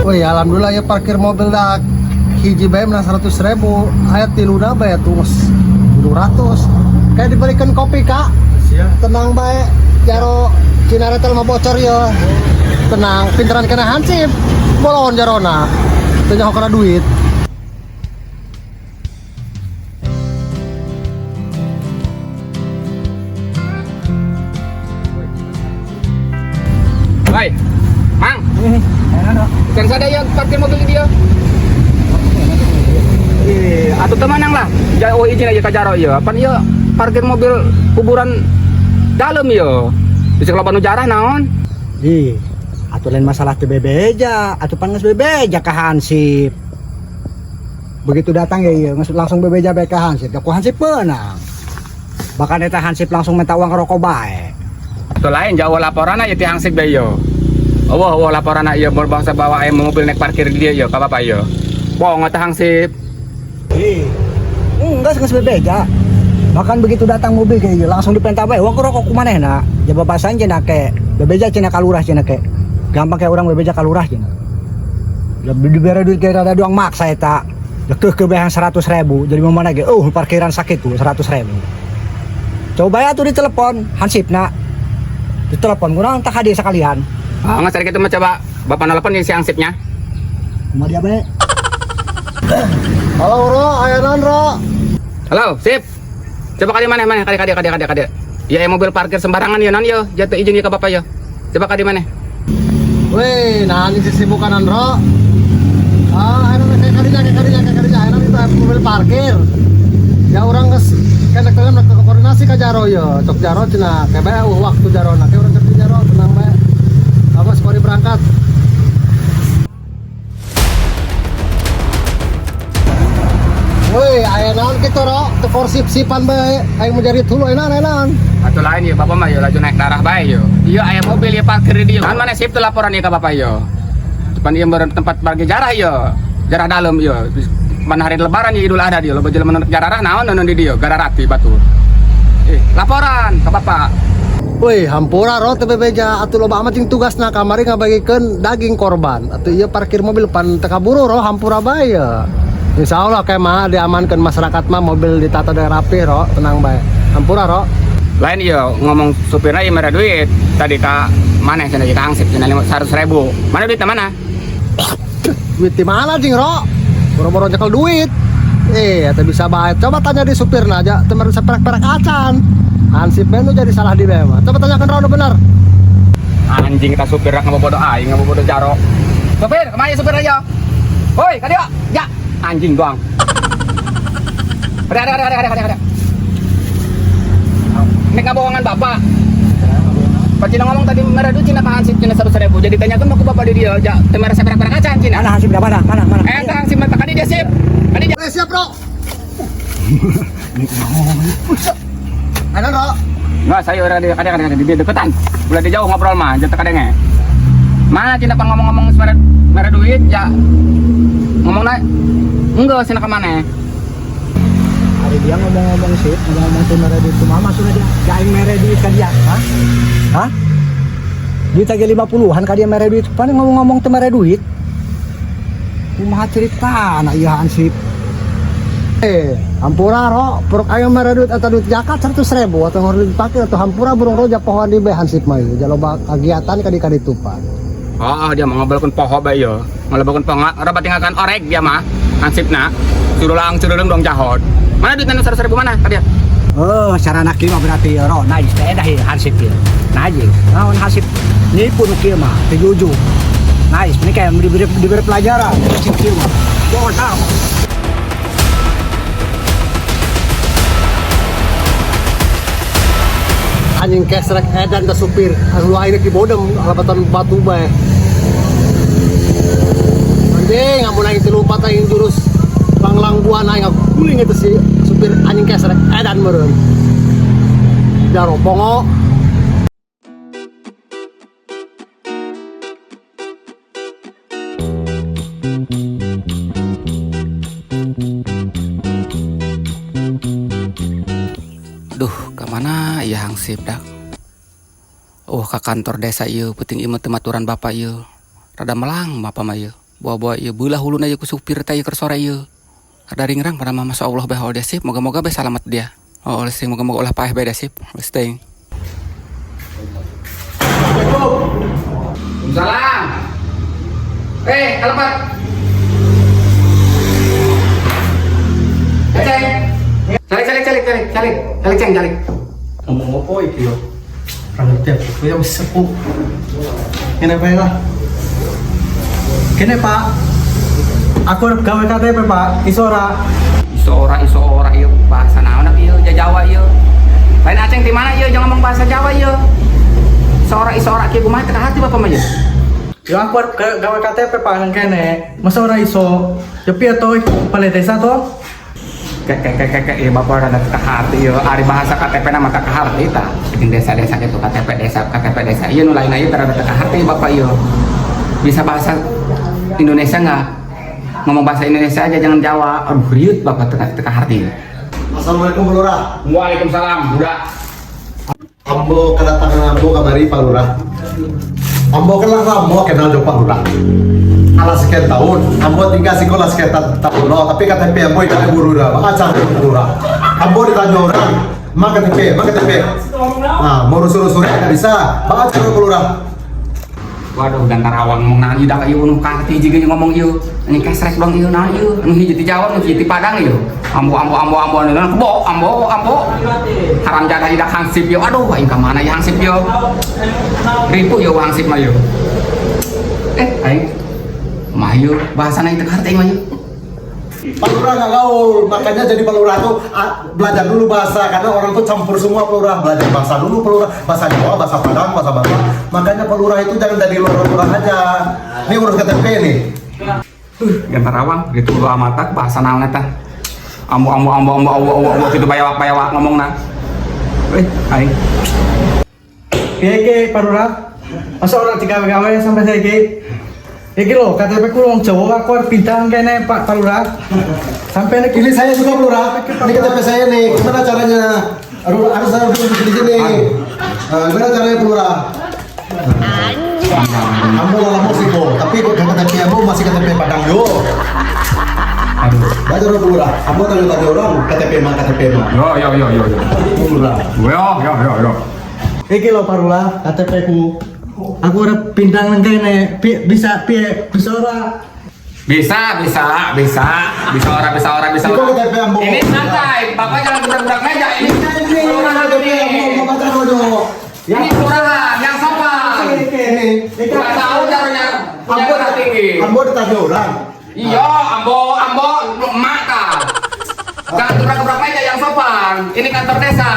Wih, alhamdulillah ya parkir mobil dah hiji bae menang 100 ribu, aya tiluna bae tuh 200. Kayak diberikan kopi, Kak. Siap. Tenang bae, jaro Cina retel mah bocor ya. Tenang, pinteran kena hansip. Bolon jarona. Teu nyaho kana duit. Hoi, Mang. Kan sada yang parkir mobil di dia. Eh, atau temanang lah. Jauh izin aja ka jaro ieu. Apan ieu parkir mobil kuburan dalam ieu. Bisa kalau nu jarah naon? Ih, atuh lain masalah teu bebeja, atuh pan geus bebeja ka Hansip. Begitu datang ya iya, geus langsung bebeja bae ka Hansip. Da ku Hansip meunang. Bahkan eta Hansip langsung minta uang rokok bae. Atau lain jauh laporan aja ti hansip bae ieu. Oh, oh laporan ieu bangsa bawa aya mobil naik parkir di dia ieu ka bapak ieu. Bohong eta hansip. Ih, enggak geus bebeja. Bahkan begitu datang mobil kayak gitu, langsung dipenta bae uang rokok ku manehna. Ja babasan cenah ke, bebeja cenah ka lurah cenah ke. Gampang kayak orang bebeja ka lurah cenah. Ya dibere duit kayak rada doang maksa eta. Ya keuh behang 100 ribu. Jadi mau mana ge? Oh, parkiran sakit tuh 100 ribu. Coba ya tuh ditelepon Hansipna. Ditelepon kurang tak hadir sekalian. Ah, nggak cari kita mah coba bapak nelpon si hansipnya. Kumaha dia bae? Halo, Ro, aya naon, Ro? Halo, sip. Coba kali mana mana kali kali kali kali kali. Ya mobil parkir sembarangan ya non yo, jatuh izin ya ke bapak yo. Coba kali mana? Wih, nah ini sisibukan, Ro. Ah, aya kayak kadinya, kayak kadinya, kayak kadinya, aya itu mobil parkir. Ya orang geus kan tengah ke koordinasi ka jaro yo. Cok jaro cenah, kayak bae waktu jaro nah, kayak orang kerja jaro tenang bae. Awas kori berangkat. Woi, aya naon kitu, Ro? Teu korsip-sipan bae, aing mau jadi dulu enak enak. Atau lain ya bapak mah yo laju naik darah bae yo. Iya aya mobil ya parkir di dia. Kan mana sip tuh laporan ya ke bapak yo. Depan ieu baru tempat parkir jarah yo. Jarah dalam yo. Mana hari lebaran ya Idul Adha dia loba jelema nu jarah naon naon di dia gararati batu. Eh, laporan ke bapak. Woi, hampura Ro teu bebeja atuh loba amat jeung tugasna kamari ngabagikeun daging korban. Atuh ieu parkir mobil pan teu kaburu, Ro, hampura bae ya. Insya Allah kayak mah diamankan masyarakat mah mobil ditata dengan rapi, Ro, tenang bae. Hampura, Ro. Lain iya ngomong supirnya iya mere duit. Tadi ka mana cenah ka hansip cenah 100 ribu. Mana duitnya mana? Duit di mana jing, Ro? Boro-boro nyekel duit. Eh, atau bisa bae. Coba tanya di supirna aja, teu mere seperak-perak acan. Hansip bae nu jadi salah di bae mah. Coba tanyakan Ro nu bener. Anjing kita supir rak ngabobodo aing ngabobodo jaro. Supir, kemana supir aja? Woi, ka dieu. Ya, anjing doang. Ada ada ada ada ada ada. Nek ngabohongan bapak. Pak Cina ngomong tadi merah duit Cina ka hansip Cina 100 ribu. Jadi tanyakan mau ke bapak di dia, ja, teu mere seperak-perak acan Cina. Mana Hansip dah mana? Mana mana? Eh, tah hansip mah kadi dia sip. Kadi dia. Eh, siap, Ro. Ada, Ro. Enggak, saya orang di kadang kadang di dia deketan. Ulah di jauh ngobrol mah, jatuh kadangnya. Mana Cina pang ngomong-ngomong merah merah duit, ya ngomong na enggak sih ke mana? Hari dia ngomong-ngomong sih, ngomong-ngomong tuh mere duit kumaha maksudnya dia? Ya aing mere duit ka dia, hah? Hah? Duit aja 50-an ka dia mere duit. Paling ngomong-ngomong tuh mere duit. Kumaha cerita anak ieu Hansip. Eh, hampura, Ro, puruk aing mere duit atau duit zakat 100 ribu atau ngor duit parkir atau hampura burung roja pohon di bae hansip mah ieu. Jaloba kagiatan kadi kaditupan. Oh, dia mau ngobrolkeun poho bae yo. Ngobrolkeun poho ora tinggalkan orek dia mah. Hansipna. Surulang surulang dong jahot. Mana duit anu 100 ribu mana ka dia? Oh, secara anak kieu mah berarti ro najis teh dah ieu Hansip ieu. Najis. Naon Hansip nipu nu kieu mah, teu jujur. Najis, ini kayak diberi pelajaran Hansip kieu mah. Bodoh. Anjing kesrek edan ke supir. Anu aing di bodem alabatan batu bae. Anjing, amun aing teu lumpat aing jurus langlang buana aing guling itu si supir anjing kesrek edan meureun. Jaro pongo. Duh, kemana ya hansip dak? Oh, ke kantor desa ieu, penting ieu mah teu maturan bapak ieu. Rada melang bapak mah ieu. Bawa-bawa ieu beulah huluna ieu ku supir teh ieu keur sore ieu. Rada ringrang pada mah, masya Allah bae dia sip, moga-moga bae salamet dia. Oh, sih moga-moga ulah paeh bae dia sip. Geus teuing. Salam. Eh, kalepat. Eh, Ceng. Calik, calik, calik, calik, calik, calik, Ceng, calik. Ngomong apa iki yo? Ora ngerti aku. Ya wis sepuh. Ngene bae lah. Kene, Pak. Aku arep gawe KTP, Pak. Iso ora? Iso ora ieu bahasa naon ieu Jawa ieu. Lain Aceng di mana ieu jangan ngomong bahasa Jawa ieu. Iso ora kieu kumaha teu hati bapak mah ieu. Ya aku arep gawe KTP, Pak, nang kene. Masa ora iso? Ya piye to balai desa to? Kek kek kek kek ieu bapak rada teu hati ieu ari bahasa KTP na mah teu kaharti tah. Bikin desa-desa gitu KTP desa KTP desa. Ieu nu lain ieu rada teu kaharti bapak ieu. Bisa bahasa Indonesia nggak? Ngomong bahasa Indonesia aja jangan Jawa. Aduh riut bapak teu kaharti. Assalamualaikum Pak Lurah. Waalaikumsalam, budak. Ambo kedatangan Ambo kabari Pak Lurah. Ambo kenal Ambo kenal jo Pak Lurah. Alah sekian tahun, Ambo tinggal sekolah sekian tahun no, tapi KTP Ambo itu buru dah, maka cari Pak Lurah. Ambo ditanya orang, mak KTP, mak KTP. Nah, mau rusuh-rusuh nggak bisa, maka cari Pak Lurah. Waduh, gantar awang ngomong nah ieu dah ieu nu kaharti jiga ngomong ieu. Anjing kesrek dong ieu nah ieu. Anu hiji ti Jawa, nu hiji ti Padang ieu. Ambo ambo ambo ambo anu kebo ambo ambo. Haram jadah idak hangsip ieu. Aduh, aing ka mana ieu hangsip ieu. Ripu ieu hangsip mah ieu. Eh, aing mah ieu bahasana ieu teu kaharti aing mah ieu. Pak Lurah nggak gaul, makanya jadi Pak Lurah tuh belajar dulu bahasa, karena orang tuh campur semua Pak Lurah, belajar bahasa dulu Pak Lurah, bahasa Jawa, bahasa Padang, bahasa Batak. Makanya Pak Lurah itu jangan jadi lurah-lurah aja. Ini urus KTP nih. Gantar awang gitu lu amatak bahasa naon eta. Ambo ambo ambo ambo ambo ambo ambo gitu bayawak-bayawak ngomongna. Eh, aing. Piye iki, Pak Lurah? Masa ora digawe-gawe sampai saiki? Iki lho, KTP ku wong Jawa, aku arep pindah kene, Pak Lurah. Sampai nek Ini saya juga Pak Lurah, ini KTP saya nih. Gimana caranya? Aduh, harus saya duduk di sini. Nah, gimana caranya Pak Lurah? Ambo lama sih kok, tapi kok KTP Ambo masih KTP Padang yo. Aduh. Belajar Pak Lurah, Ambo tanya-tanya orang KTP mah KTP mah. Yo yo yo yo yo. Pak Lurah. Yo yo yo yo. Iki lho Pak Lurah, KTP ku. Aku arep pindah nang kene. Bisa piye? Bisa ora? Bisa, bisa, bisa, bisa ora, bisa ora, bisa Ini ora. kok KTP Ambo? Ini santai, bapak jangan gebrak-gebrak meja. Ini Ini kelurahan KTP ini. Ambo mau baca dulu. Ini kelurahan yang sopan. Ini. Nggak tahu caranya punya Ambo darah tinggi. Ambo ditanya orang. Iya, ambo, ambo, emak ta. Jangan gebrak-gebrak meja yang sopan. Ini kantor desa.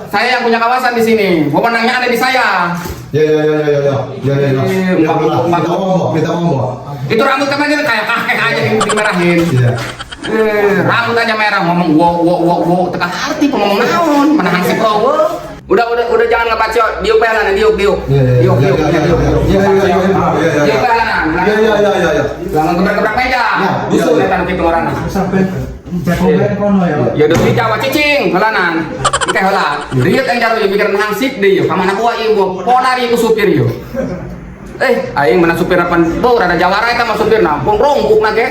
Saya yang punya kawasan di sini. Wewenangnya ada di saya. Ya ya ya ya ya ya ya ya. Iya, Ya, Pak Lurah. Minta ngomong, minta ngomong. Itu rambut temannya kayak kakek aja dimerahin. Iya. Eh, rambut aja merah ngomong wo wo wo wo teka hati ngomong naon mana hangsip wo. Udah jangan ngebacot, diuk bae lah, diuk diuk. Iya iya Diuk iya diuk iya diuk. iya iya iya iya iya. Diuk bae lah. Iya iya iya iya iya. Jangan gebrak-gebrak meja. Ya, Dusun iya. eta nu kitu ngaranna. Sampai jago kono ya. Ya deui Jawa cicing heulanan. Engke heula. Rieu aing jaro ieu mikiran hangsip deui ieu. Ka mana gua ieu gua ponar ieu ku supir ieu. Eh, aing mana supir apan tuh rada jawara eta mah supirna. Pun rongkukna ge.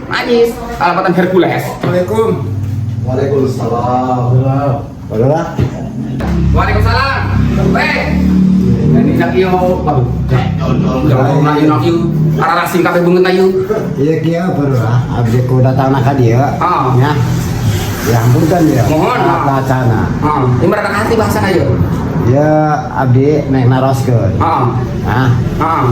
Najis, kalapatan Hercules. Assalamualaikum. Waalaikumsalam. Pak Lurah. Waalaikumsalam. Eh. Ini jak ieu, waduh. Jangan na ieu ieu. Ararasing kabeh beungeut ieu. Iya kieu Pak Lurah, abdi ku datang ka dieu. Ah. Ya. Ya ampun ya. Mohon, ah. Wacana. Heeh. Ini mereka hati bahasa ieu. Ya abdi naik naroskeun. Heeh. Nah, Heeh.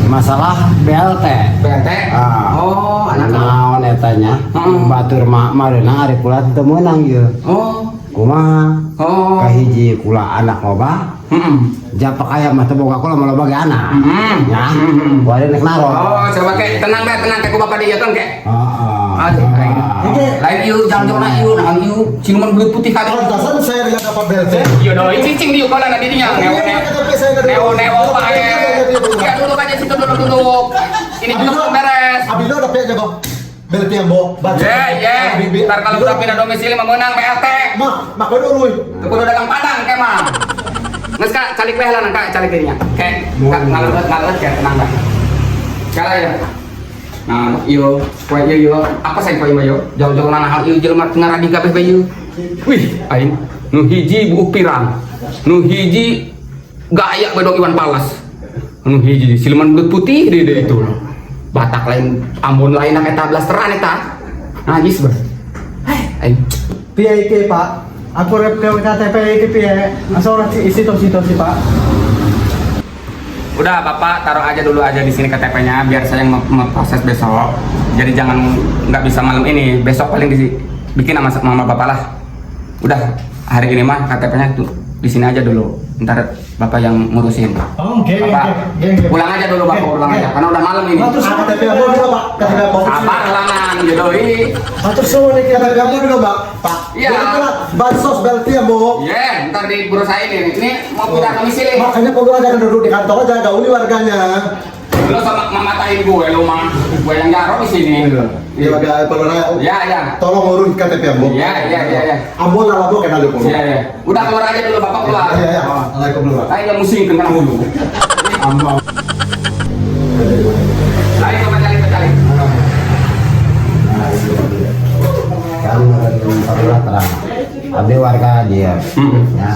masalah BLT. BLT. Ah. Oh, anak Naon eta nya? Heeh. Batur mah mareunang ari kula teu meunang ieu. Oh. Kumaha? Oh. Kahiji kula anak loba, Heeh. japak aya mah teu boga kula mah loba ge anak. Heeh. Ya. Heeh. Wari nek naros. Oh, coba kek tenang bae, tenang kek ku bapak dieu kan kek. Heeh. Aduh, aing. Lain ieu jang-jangna ieu, nah ieu siluman belut putih kabeh. Pantasan saya nggak dapat BLT. Iya doi cicing dieu kalau na didinya. Iya, Neo neo. KTP saya nggak Neo dapat. neo bae. Ya duduk aja situ duduk duduk. Ini juga belum beres. Abilo ada pihak jago. BLT yang bawa baca. Ye ye. Ntar kalau udah pindah domisili mah menang BLT. Mak, mak dulu. Teu kudu dagang padang ke mah. Geus Kak, calik bae lah kak, calik dirinya. Kek, kak ngaleut ngaleut kayak tenang dah. Kala ya. Nah, iyo, poe ieu ieu, apa saya poe mah yo? Jauh-jauh mana hal ieu jelema teu ngaradi kabeh bae ieu. Wih, aing nu hiji buuk pirang. Nu hiji gaya bedog Iwan Fals. Nu hiji siluman belut putih deh deh itu. Batak lain, Ambon lain eta blasteran eta. Najis ber. Heh, aing. Piye iki, Pak? Aku rep ke KTP iki piye? Asa ora isi to sih, Pak. Udah, Bapak taruh aja dulu aja di sini KTP-nya biar saya yang memproses besok. Jadi jangan, nggak bisa malam ini, besok paling dibikin sama mama bapak lah. Udah, hari ini mah KTP-nya tuh di sini aja dulu. Ntar bapak yang ngurusin. Oh, oke, Bapak, oke. pulang aja dulu, Bapak, pulang aja karena udah malam ini. Terus Ah, KTP ambo dulu, Pak. KTP ambo. Sabar langan gitu ini. Matur suwun iki. KTP ambo dulu, Pak. Pak. Iya. Ini kan bansos berarti ambo. Iya, ntar di saya ini. Ini mau pindah domisili. Makanya pokoknya jangan duduk di kantor aja, gauli warganya. Lu sama mamatain gue lu mah. Gue yang jaro di sini. Iya, warga Pak Lurah. Iya, iya. Tolong urus KTP ambo. Iya. Ambo lah ambo kenal dulu. Iya. Udah, keluar aja dulu, Bapak keluar. Iya. Assalamualaikum, Lurah. Ayo musing kena hulu. Ambo. Ayo coba cari, cari. Nah, itu dia. Kan Pak Lurah terang. Abdi warga dia. Ya.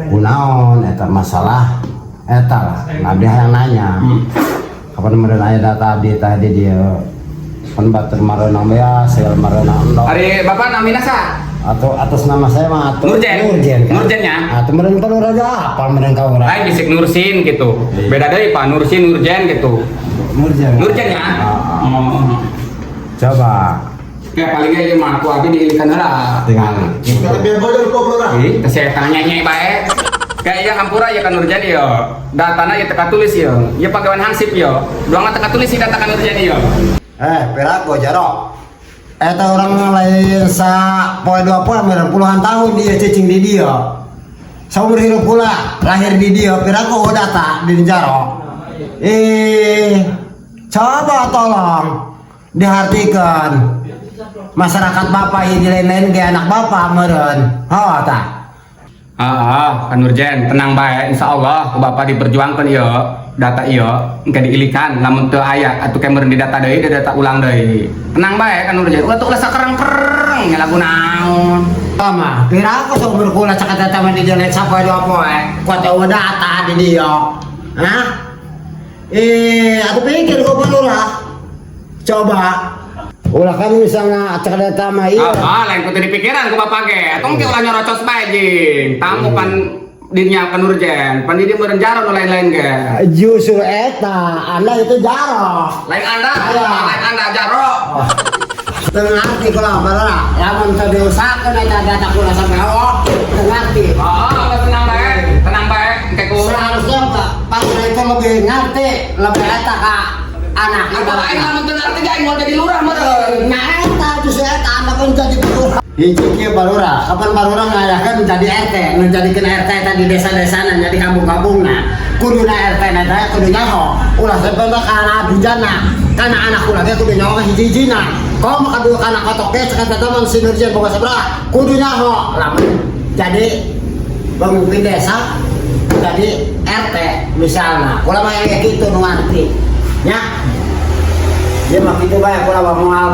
Kunaon eta masalah eta lah. Nah, abdi hayang nanya. Kapan meureun aya data abdi tah di dieu. Kan batur mareunang bea, segala mareunang endog. Ari Bapak namina sa? Atau atas nama saya mah atau Nurjen. Nurjen kan. Nurjen ya? Atau meureun Pak Lurah aja apa meureun ka urang. Lain bisik Nursin gitu. Beda deui, Pak, Nursin, Nurjen gitu. Nurjen. Nurjen ya? Ah, ah. Oh. Coba Ya palingnya ieu mah aku abdi diilikan heula. tinggal. KTP ambo jangan lupa, Lurah. Ih, teh saya tanya nyai bae. Kayak iya hampura ya kan Nurjen ieu. Datana ya teka tulis ieu. Ieu pagawean hansip ieu. Doang teka tulis sih data kan Nurjen ieu. Eh, piraku jaro. Eta orang lain sa poe dua poe meureun puluhan tahun dia cicing di dia. Saumur hirup pula lahir di dia, piraku oh data di jaro. Eh, coba tolong dihartikan masyarakat bapak ini lain-lain ke anak bapak meureun. Oh, tah. Ah, kan Nurjen, tenang bae, insyaallah ku Bapak diperjuangkan ieu data ieu engke diilikan lamun teu aya atuh ke meureun di data deui, di data ulang deui. Tenang bae kan Nurjen. Ulah tuh ulah sakereng-kereng nya lagu naon. Sama, piraku saumur kula cakap eta mah di jalan sapoe dua poe, kuat eueuh data di dia. Hah? Eh, aku pikir kok Pak Lurah. Coba. Ulah kan misalnya cek data mah iya. Ah, lain kudu dipikiran ku Bapak ge. Atau engke ulah nyorocos bae jing. Tamu pan dinya kan Nurjen, pan di dieu meureun jaro nu lain-lain ge. Justru eta, Anda itu jaro. Lain Anda, Iya. lain Anda jaro. Teu ngarti kula Pak Lurah. Lamun teu diusahakeun eta data kula sampai oh, teu ngarti. Oh, tenang bae, tenang bae engke ku. Seharusnya Pak Pak Lurah itu lebih ngerti, lebih eta ka anak Atau aing lamun teu ngarti ge aing moal jadi lurah meureun. Nah, eta justru eta anda kan jadi lurah. Hiji kieu Pak Lurah, kapan Pak Lurah ngayakeun jadi RT, menjadikan RT eta di desa-desana, jadi kampung-kampungna. Kuduna RT na teh kudu nyaho. Ulah sampai kana bujana, kana anak kula ge kudu nyaho hiji-hijina. Komo kadua kana kotok ge cek eta mah si Nurjen boga sabaraha, kudu nyaho. Lamun jadi pemimpin desa, jadi RT misalnya, kula mah yang kayak gitu nu ngarti. Nya. Dia mah kitu bae kula mah moal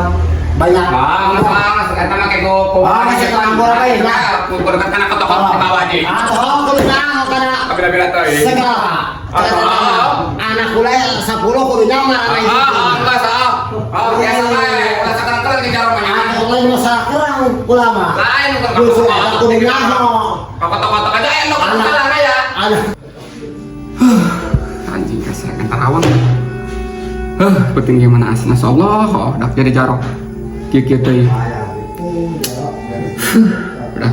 banyak. Ah, masalah eta mah kayak ku Ah, masih ke ampura bae, ya. Ku dekat kana kotok di bawah ji. Ah, tolong kudu nyaho kana Bila-bila teuing. segala. Ah, Anak kula 10 kudu nyaho anak Ah, itu. ah, enggak sah. Ah, biasa bae. Ulah sakereng-kereng di jaro mah nya. Anak lain masa kerang kula mah. Lain nu Justru eta kudu nyaho. Kotok-kotok aja aya nu salah ya. Anak Anjing kasih entar awang. Huh, penting gimana asna Allah, oh, dak jadi jarok. Kieu kieu teh. Udah.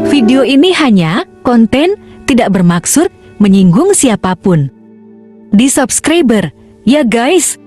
Video ini hanya konten, tidak bermaksud menyinggung siapapun. Di subscriber, ya guys.